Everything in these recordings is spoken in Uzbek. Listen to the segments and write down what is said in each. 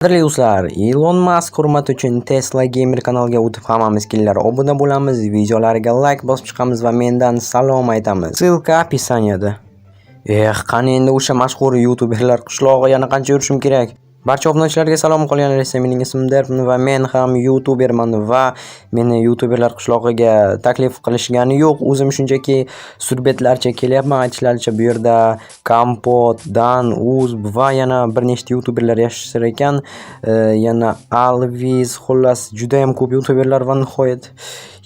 Qadrli do'stlar, Ilon Mask hurmati uchun Tesla Gamer kanaliga o'tib hammamiz kelinglar obuna bo'lamiz, videolariga like bosib chiqamiz va mendan salom aytamiz. Ссылка описаниеda. Eh, qani endi o'sha mashhur youtuberlar qishlog'i, yana qancha yurishim kerak? Barcha obunachilarga salom, qolganlar esa mening ismim Derpn va men ham youtuberman va meni youtuberlar qishlog'iga taklif qilishgani yo'q. O'zim shunchaki surbetlarcha kelyapman. Aytishlaricha, bu yerda Kompot, Dan, Uz va yana bir nechta youtuberlar yashashar ekan. Yana Alviz, xullas, judayam ko'p youtuberlar va nihoyat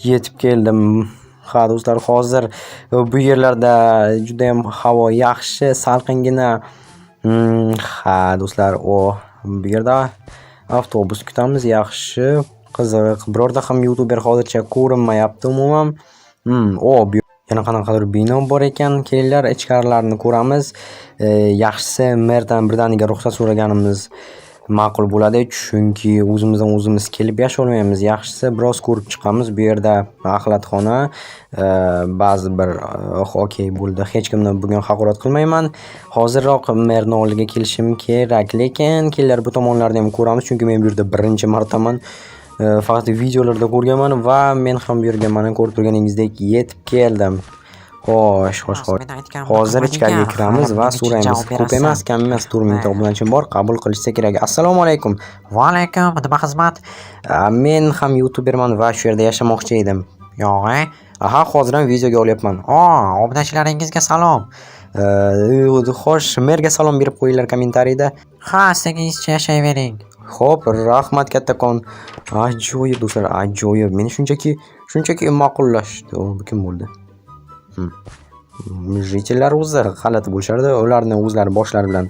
yetib keldim. Ha, do'stlar, hozir bu yerlarda judayam havo yaxshi, salqingina. Ha, do'stlar, o bu yerda avtobus kutamiz, yaxshi, qiziq. Birorta ham youtuber hozircha ko'rinmayapti umuman. O, bu yana qanaqadir bino bor ekan. Kelinglar, ichkarilarini ko'ramiz. Yaxshisi merdan birdaniga ruxsat so'raganimiz ma'qul bo'ladi, chunki o'zimizdan o'zimiz kelib yasholmaymiz. Yaxshisi biroz ko'rib chiqamiz. Bu yerda axlatxona, ba'zi bir, okey, bo'ldi. Hech kimni bugun haqorat qilmayman. Hozirroq merni oldiga kelishim kerak, lekin kelinglar, bu tomonlarni ham ko'ramiz, chunki men bu yerda birinchi martaman. Faqat videolarda ko'rganman va men ham bu yerga, mana, ko'rib turganingizdek, yetib keldim. Xo'sh, xo'sh, xo'sh. Men aytganimni Hozir qilmading-a, ichkariga kiramiz hali va bungacha so'raymiz. javob Ko'p emas, berasan. kam emas, 4000 ta obunachim bor, qabul qilishsa kerak. Assalomu alaykum. Va alaykum, nima xizmat? Men ham youtuberman va shu yerda yashamoqchi edim. Yo'q-e? Aha, hozir ham videoga olyapman. O, obunachilaringizga salom. Xo'sh, merga salom berib qo'yinglar kommentariyda. Ha, istagingizcha yashayvering. Xo'p, rahmat kattakon. Ajoyib, do'stlar, ajoyib. Meni shunchaki ma'qullashdi. O, bu kim bo'ldi? Житель lar o'zi g'alati bo'lishardi. Ularni o'zlari boshlari bilan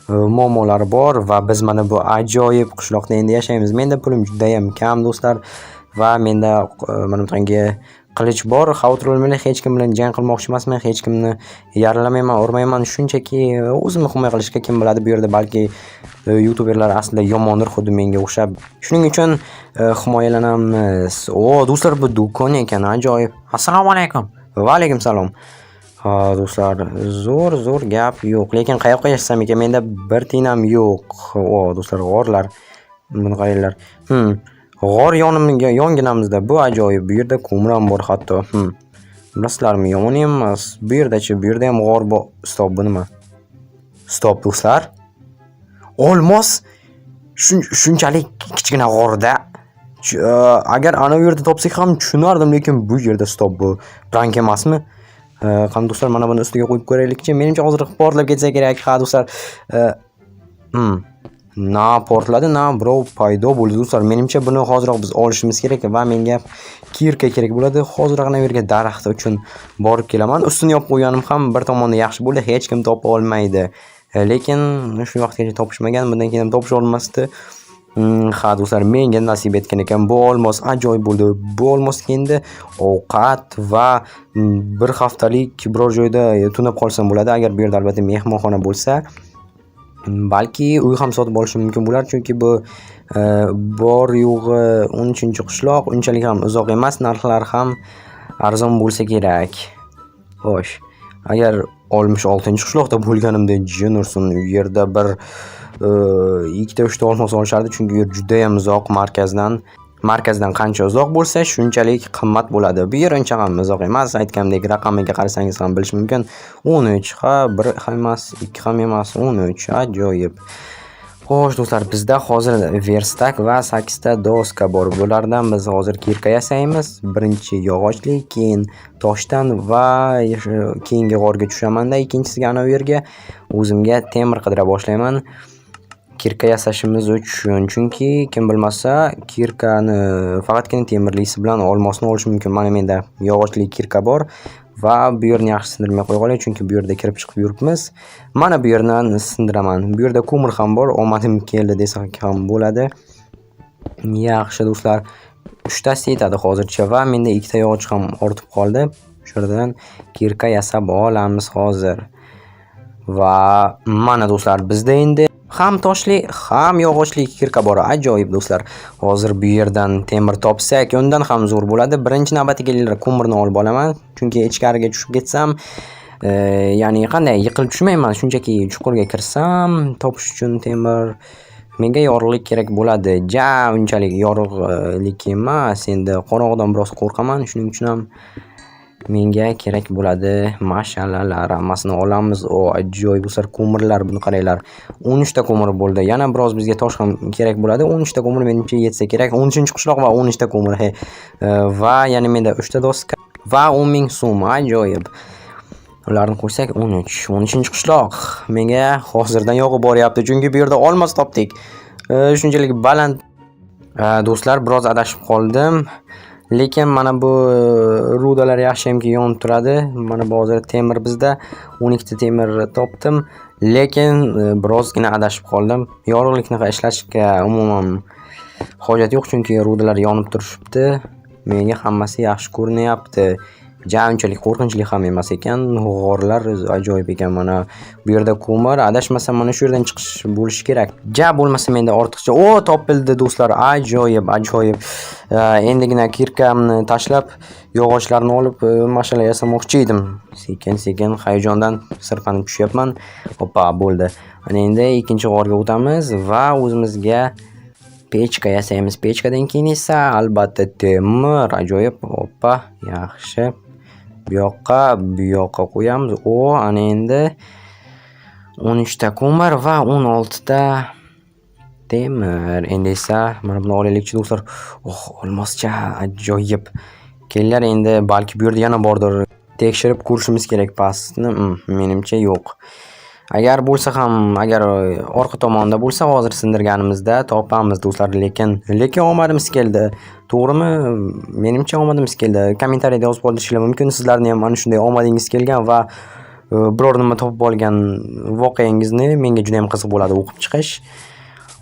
muammolari bor va biz mana bu ajoyib qishloqda endi yashaymiz. Menda pulim judayam kam, do'stlar, va menda mana bunaqangi qilich bor. Xavotir olmanglar, hech kim bilan jang qilmoqchi emasman, hech kimni yaralamayman, urmayman. Shunchaki o'zimni himoya qilishga, kim biladi, bu yerda balki youtuberlar aslida yomondir, xuddi menga o'xshab. Shuning uchun himoyalanamiz. O, do'stlar, bu do'kon ekan, ajoyib. Assalomu alaykum. Va alaykum salom. Ha, do'stlar, zo'r, zo'r, gap yo'q. Lekin qayoqqa yashasam ekan? Menda bir tiyin ham yo'q. O, do'stlar, g'orlar. Buni qaranglar. G'or yonimga yonginamizda. Bu ajoyib. Bu yerda ko'mir ham bor hatto. Bilasizlarmi, yomon emas. Bu yerdachi, bu yerda ham g'or bor. Стоп, bu nima? Стоп, do'stlar. Olmos shunchalik kichkina g'orda. Agar ana u yerda topsak ham tushunardim, lekin bu yerda, стоп, bu prank emasmi? Qani, do'stlar, mana buni ustiga qo'yib ko'raylikchi. Menimcha, hozir portlab ketsa kerak. Ha, do'stlar. Na portladi, na birov paydo bo'ldi, do'stlar. Menimcha, buni hoziroq biz olishimiz kerak va menga кирка kerak bo'ladi. Hozirroq ana u yerga daraxt uchun borib kelaman. Ustini yopib qo'yganim ham bir tomonda yaxshi bo'ldi. Hech kim topa olmaydi. Lekin shu vaqtgacha topishmagan, bundan keyin ham topisha olmasdi. Ha, do'stlar, menga nasib etgan ekan. Bu olmos ajoyib bo'ldi. Bu olmosga endi ovqat va bir haftalik biror joyda tunab qolsam bo'ladi. Agar bu yerda albatta mehmonxona bo'lsa, balki uy ham sotib olishim mumkin bo'lar, chunki bu bor yo'g'i 13-qishloq, unchalik ham uzoq emas, narxlar ham arzon bo'lsa kerak. Xo'sh, agar 66-qishloqda bo'lganimda, jin ursin, u yerda bir ikkita, uchta olmos olishardi, chunki u yer judayam uzoq markazdan. Markazdan qancha uzoq bo'lsa, shunchalik qimmat bo'ladi. Bu yer uncha ham uzoq emas. Aytgandek, raqamiga qarasangiz ham bilish mumkin. 13, ha, 1 ham emas, 2 ham emas, 13, ajoyib. Xo'sh, do'stlar, bizda hozir верстак va 8 ta doska bor. Bulardan biz hozir кирка yasaymiz. Birinchi yog'ochli, keyin toshdan va keyingi g'orga tushamanda, ikkinchisiga, ana u yerga o'zimga temir qidira boshlayman. Кирка yasashimiz uchun, chunki kim bilmasa, кирка ni faqatgina temirlisi bilan olmosni olish mumkin. Mana, menda yog'ochli кирка bor va bu yerni yaxshi sindirmay qo'ya qolay, chunki bu yerda kirib chiqib yuribmiz. Mana bu yerdan sindiraman. Bu yerda ko'mir ham bor, omadim keldi desak ham bo'ladi. Yaxshi, do'stlar, uchtasi yetadi hozircha va menda ikkita yog'och ham ortib qoldi. Shu yerdan кирка yasab olamiz hozir. Va mana, do'stlar, bizda endi ham toshli, ham yog'ochli кирка bor. Ajoyib, do'stlar. Hozir bu yerdan temir topsak, undan ham zo'r bo'ladi. Birinchi navbatda, kelinglar, ko'mirni olib olaman, chunki ichkariga tushib ketsam, ya'ni qanday yiqilib tushmayman, shunchaki chuqurga kirsam, topish uchun temir. Menga yorug'lik kerak bo'ladi. Ja unchalik yorug'lik emas. Endi qorong'idan biroz qo'rqaman, shuning uchun ham menga kerak bo'ladi mash'alalar. Hammasini olamiz. O, ajoyib do'stlar, ko'mirlar, buni qaranglar. 13 ta ko'mir bo'ldi. Yana biroz bizga tosh ham kerak bo'ladi. 13 ta ko'mir menimcha yetsa kerak. 13-qishloq va 13 ta ko'mir. He. Va yana menda 3 ta doska va 10 ming so'm. Ajoyib. Ularni qo'shsak 13. 13-qishloq. Menga hozirdan yoqib boryapti, chunki bu yerda olmos topdik. Shunchalik baland. Do'stlar, biroz adashib qoldim. Lekin mana bu rudalar yaxshiyamki yonib turadi. Mana bu hozir temir bizda. 12 ta temir topdim. Lekin birozgina adashib qoldim. Yorug'likni ishlatishga umuman hojat yo'q, chunki rudalar yonib turishibdi. Menga hammasi yaxshi ko'rinyapti. Ja unchalik qo'rqinchli ham emas ekan. G'orlar o'zi ajoyib ekan. Mana bu yerda ko'mir, adashmasam mana shu yerdan chiqish bo'lishi kerak. Ja bo'lmasa menda ortiqcha. O, topildi do'stlar. Ajoyib, ajoyib. Endigina кирка mni tashlab, yog'ochlarni olib, mash'ala yasamoqchi edim. Sekin-sekin hayajondan sirpanib tushyapman. Hoppa, bo'ldi. Ana endi ikkinchi g'orga o'tamiz va o'zimizga pechka yasaymiz. Pechkadan keyin esa albatta temir. Ajoyib. Hoppa, yaxshi. Bu yoqqa, bu yoqqa qo'yamiz. O, ana endi 13 ta ko'mir va 16 ta temir. Endi esa mana buni olaylikchi do'stlar. Oh, olmoscha, ajoyib. Kelinglar, endi balki bu yerda yana bordir. Tekshirib ko'rishimiz kerak pastni. Menimcha yo'q. Agar bo'lsa ham, agar orqa tomonda bo'lsa, hozir sindirganimizda topamiz do'stlar, lekin omadimiz keldi. To'g'rimi? Menimcha omadimiz keldi. Kommentariyada yozib qoldirishinglar mumkin. Sizlarni ham mana shunday omadingiz kelgan va biror nima topib olgan voqeangizni menga juda ham qiziq bo'ladi o'qib chiqish.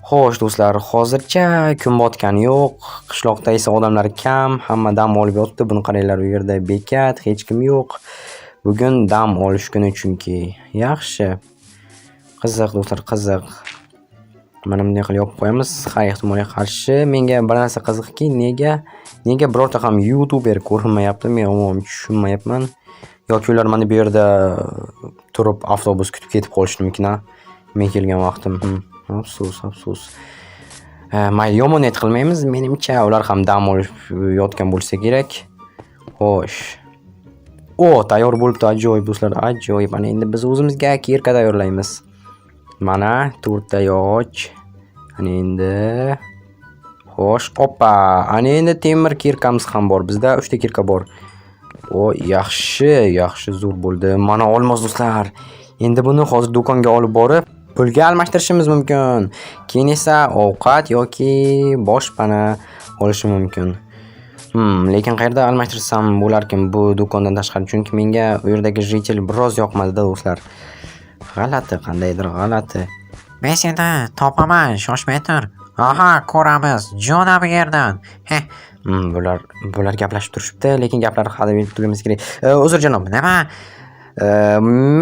Xo'sh do'stlar, hozircha kun botgani yo'q. Qishloqda esa odamlar kam, hamma dam olib yotibdi. Buni qaranglar, u yerda bekat, hech kim yo'q. Bugun dam olish kuni chunki. Yaxshi. Qiziq do'stlar, qiziq. Mana bunday qilib yopib qo'yamiz. Har ehtimolga qarshi menga bir narsa qiziqki, nega birorta ham youtuber ko'rinmayapti? Men umuman tushunmayapman. Yoki ular mana bu yerda turib avtobus kutib ketib qolishi mumkin, a? Men kelgan vaqtim. Afsus, afsus. Mayli, yomon niyat qilmaymiz. Menimcha ular ham dam olib yotgan bo'lsa kerak. Xo'sh. O, tayyor bo'libdi, ajoyib do'stlar, ajoyib. Mana endi biz o'zimizga кирка tayyorlaymiz. Mana to'rtta yog'och. Ana endi, xo'sh, oppa, ana endi temir кирка miz ham bor. Bizda 3 ta кирка bor. O, yaxshi, yaxshi, zo'r bo'ldi. Mana olmos do'stlar. Endi buni hozir do'konga olib borib, pulga almashtirishimiz mumkin. Keyin esa ovqat yoki boshpana olishim mumkin. Lekin qayerda almashtirsam bo'larkin bu do'kondan tashqari? Chunki menga u yerdagi житель biroz yoqmadi-da do'stlar. G'alati, qandaydir g'alati. Men seni topaman, shoshmay tur. Aha, ko'ramiz. Jo'na bu yerdan. Heh. Bular gaplashib turishibdi, lekin gaplari hali tugamasi kerak. Uzr janob. Nima?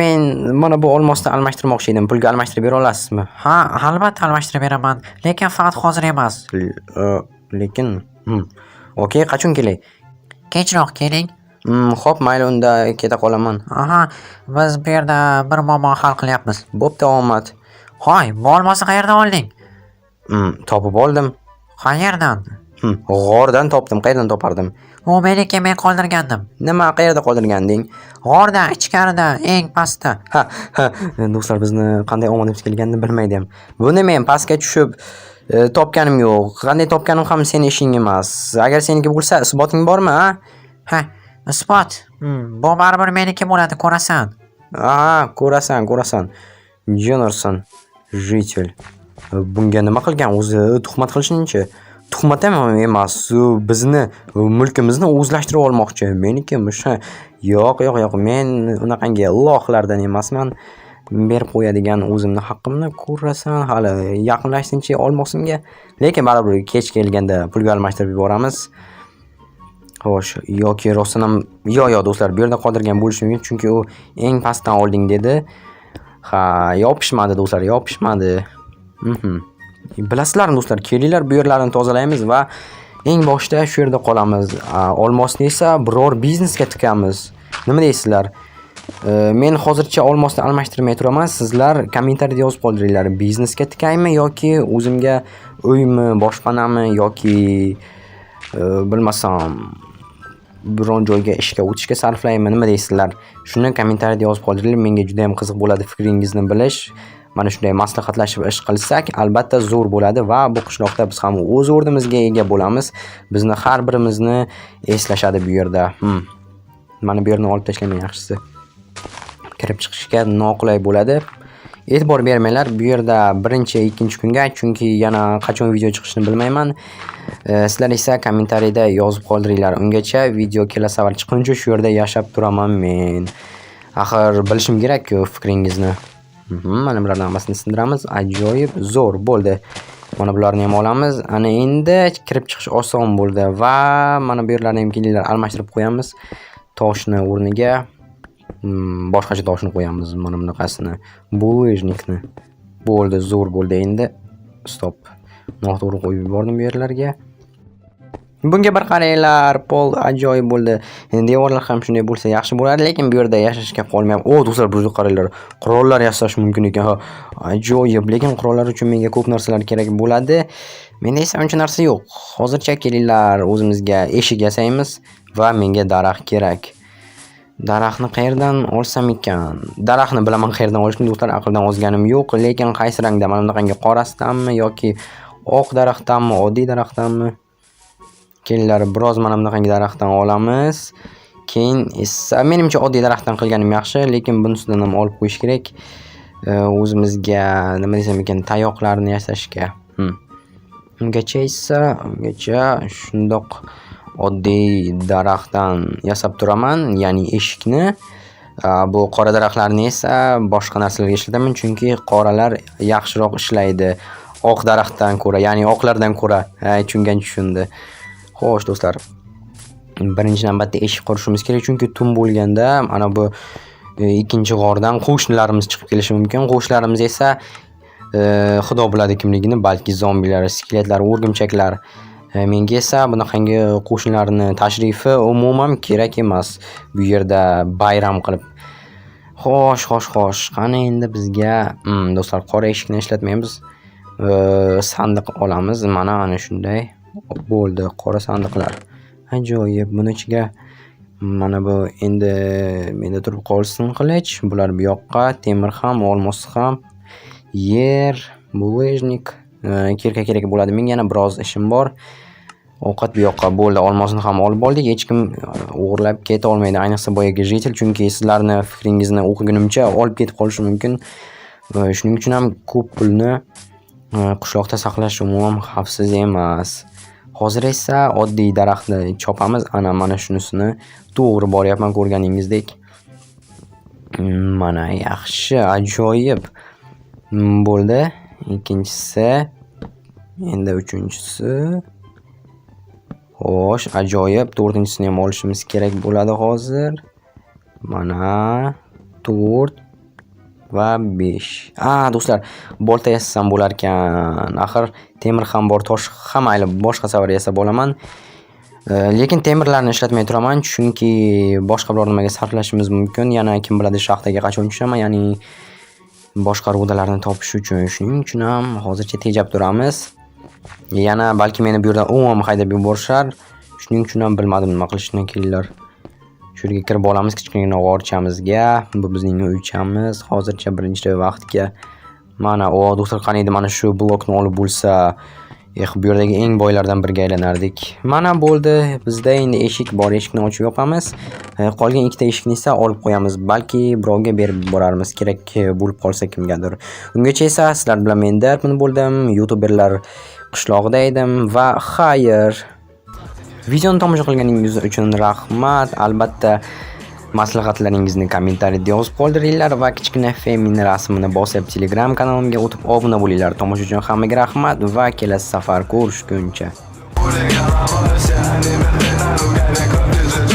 Men mana bu olmosni almashtirmoqchi edim. Pulga almashtirib bera olasizmi? Ha, albatta almashtirib beraman, lekin faqat hozir emas. Lekin, okey, qachon kelay? Kechroq keling. Xo'p, mayli, unda keta qolaman. Aha, biz bu yerda bir muammo hal qilyapmiz. Bo'pti, omad. Hoy, bu olmosni qayerdan olding? Topib oldim. Qayerdan? G'ordan topdim. Qayerdan topardim? U meniki, men qoldirgandim. Nima, qayerda qoldirganding? G'orda, ichkarida, eng pastda. Ha, ha, do'stlar, bizni qanday omadimiz kelganini bilmaydi ham. Buni men pastga tushib topganim yo'q. Qanday topganim ham seni ishing emas. Agar seniki bo'lsa, isboting bormi, a? Ha, isbot. Bu baribir meniki bo'ladi, ko'rasan. Aha, ko'rasan, ko'rasan. Jonarsan, житель. Bunga nima qilgan o'zi, tuhmat qilishingchi? Tuhmat ham emas, bizni mulkimizni o'zlashtirib olmoqchi. Menikimish. Ha. Yo'q, yo'q, yo'q, men unaqangi лох lardan emasman. Berib qo'yadigan o'zimni haqqimni ko'rasan, hali yaqinlashsinchi olmosimga. Lekin baribir kech kelganda pulga almashtirib yuboramiz. Xo'sh, yoki rostdan ham, yo'q, yo'q do'stlar, bu yerda qoldirgan bo'lishi mumkin, chunki u eng pastdan olding dedi. Ha, yopishmadi do'stlar, yopishmadi. Bilasizlarmi do'stlar, kelinglar bu yerlarni tozalaymiz va eng boshida shu yerda qolamiz. Olmosni esa biror biznesga tikamiz. Nima deysizlar? Men hozircha olmosni almashtirmay turaman. Sizlar kommentariyada yozib qoldiringlar. Biznesga tikaymi yoki o'zimga uymi, boshpanami yoki bilmasam biron joyga ishga o'tishga sarflaymi, nima deysizlar? Shuni kommentariyada yozib qoldiringlar. Menga juda ham qiziq bo'ladi fikringizni bilish. Mana shunday maslahatlashib ish qilsak, albatta zo'r bo'ladi va bu qishloqda biz ham o'z o'rnimizga ega bo'lamiz. Bizni har birimizni eslashadi bu yerda. Mana bu yerni olib tashlayman yaxshisi. Kirib chiqishga noqulay bo'ladi. E'tibor bermanglar bu yerda birinchi, ikkinchi kunga, chunki yana qachon video chiqishini bilmayman. Sizlar esa kommentariyada yozib qoldiringlar. Ungacha video kelasi safar chiqquncha shu yerda yashab turaman men. Axir bilishim kerak-ku fikringizni. Mana bularni hammasini sindiramiz. Ajoyib zo'r bo'ldi. Mana bularni ham olamiz. Ana endi kirib chiqish oson bo'ldi va mana bu yerlarni ham kelinglar almashtirib qo'yamiz. Toshni o'rniga boshqacha toshni qo'yamiz, mana bunaqasini. Булыжник ni. Bo'ldi, zo'r bo'ldi endi. Stop. Noto'g'ri qo'yib yubordim bu yerlarga. Bunga bir qaranglar, pol ajoyib bo'ldi. Endi devorlar ham shunday bo'lsa yaxshi bo'lardi, lekin bu yerda yashashga qolmayapti. O, do'stlar, bu yerga qaranglar. Qurollar yasash mumkin ekan. Ha, ajoyib, lekin qurollar uchun menga ko'p narsalar kerak bo'ladi. Menda esa uncha narsa yo'q. Hozircha kelinglar, o'zimizga eshik yasaymiz va menga daraxt kerak. Daraxtni qayerdan olsam ekan? Daraxtni bilaman qayerdan olishni, do'stlar, aqldan ozganim yo'q, lekin qaysi rangda? Mana bunaqangi qorasidanmi yoki oq daraxtdanmi, oddiy daraxtdanmi? Kelinglar, biroz mana bunaqangi daraxtdan olamiz. Keyin esa menimcha oddiy daraxtdan qilganim yaxshi, lekin bunisidan ham olib qo'yish kerak. O'zimizga nima desam ekan, tayoqlarni yasashga. Ungacha esa, ungacha shundoq oddiy daraxtdan yasab turaman, ya'ni eshikni. Bu qora daraxtlarni esa boshqa narsalarga ishlataman, chunki qoralar yaxshiroq ishlaydi oq daraxtdan ko'ra, ya'ni oqlardan ko'ra. Ha, tushungan tushundi. Xo'sh, do'stlar. Birinchi navbatda eshik qurishimiz kerak, chunki tun bo'lganda mana bu ikkinchi g'ordan qo'shnilarimiz chiqib kelishi mumkin. Qo'shnilarimiz esa xudo biladi kimligini, balki zombilar, skeletlar, o'rgimchaklar. Menga esa bunaqangi qo'shnilarni tashrifi umuman kerak emas. Bu yerda bayram qilib. Xo'sh, xo'sh, xo'sh. Qani endi bizga do'stlar, qora eshikni ishlatmaymiz. Sandiq olamiz. Mana ana shunday bo'ldi, qora sandiqlar. Ajoyib. Buni ichiga mana bu endi menda turib qolsin qilich. Bular bu yoqqa, temir ham, olmos ham, yer, булыжник, кирка kerak bo'ladi. Menga yana biroz ishim bor. Ovqat bu yoqqa bo'ldi. Olmosni ham olib oldik. Hech kim o'g'irlab keta olmaydi. Ayniqsa boyagi житель, chunki sizlarni fikringizni o'qigunimcha olib ketib qolishi mumkin. Va shuning uchun ham ko'p pulni qishloqda saqlash umuman xavfsiz emas. Hozir esa oddiy daraxtni chopamiz. Ana mana shunisini to'g'ri boryapman ko'rganingizdek. Mana yaxshi, ajoyib. Bo'ldi. Ikkinchisi, endi uchinchisi. Xo'sh, ajoyib. To'rtinchisini ham olishimiz kerak bo'ladi hozir. Mana 4 va 5. A, do'stlar, bolta yasasam bo'larkan. Axir temir ham bor, tosh ham, mayli, boshqa safar yasab olaman. Lekin temirlarni ishlatmay turaman, chunki boshqa biror nimaga sarflashimiz mumkin. Yana kim biladi shaxtaga qachon tushaman, ya'ni boshqa руда larni topish uchun. Shuning uchun ham hozircha tejab turamiz. Yana balki meni bu yerdan umuman haydab yuborishar. Shuning uchun ham bilmadim nima qilishni, kelinglar. Shu yerga kirib olamiz kichkinagina g'orchamizga. Bu bizning uychamiz. Hozircha birinchi vaqtga. Mana, o do'stlar, qaniydi mana shu blokni olib bo'lsa, eh, bu yerdagi eng boylardan biriga aylanardik. Mana bo'ldi. Bizda endi eshik bor. Eshikni ochib yopamiz. Qolgan ikkita eshikni esa olib qo'yamiz. Balki birovga berib yuborarmiz, kerak bo'lib qolsa kimgadir. Ungacha esa sizlar bilan men Darpin bo'ldim. YouTuberlar qishlog'ida edim va xayr. Videoni tomosha qilganingiz uchun rahmat. Albatta maslahatlaringizni kommentariyada yozib qoldiringlar va kichkina Femin rasmini bosib Telegram kanalimga o'tib obuna bo'linglar. Tomosha uchun hammaga rahmat va kelasi safar ko'rishguncha. Все они мертвы на рукаве.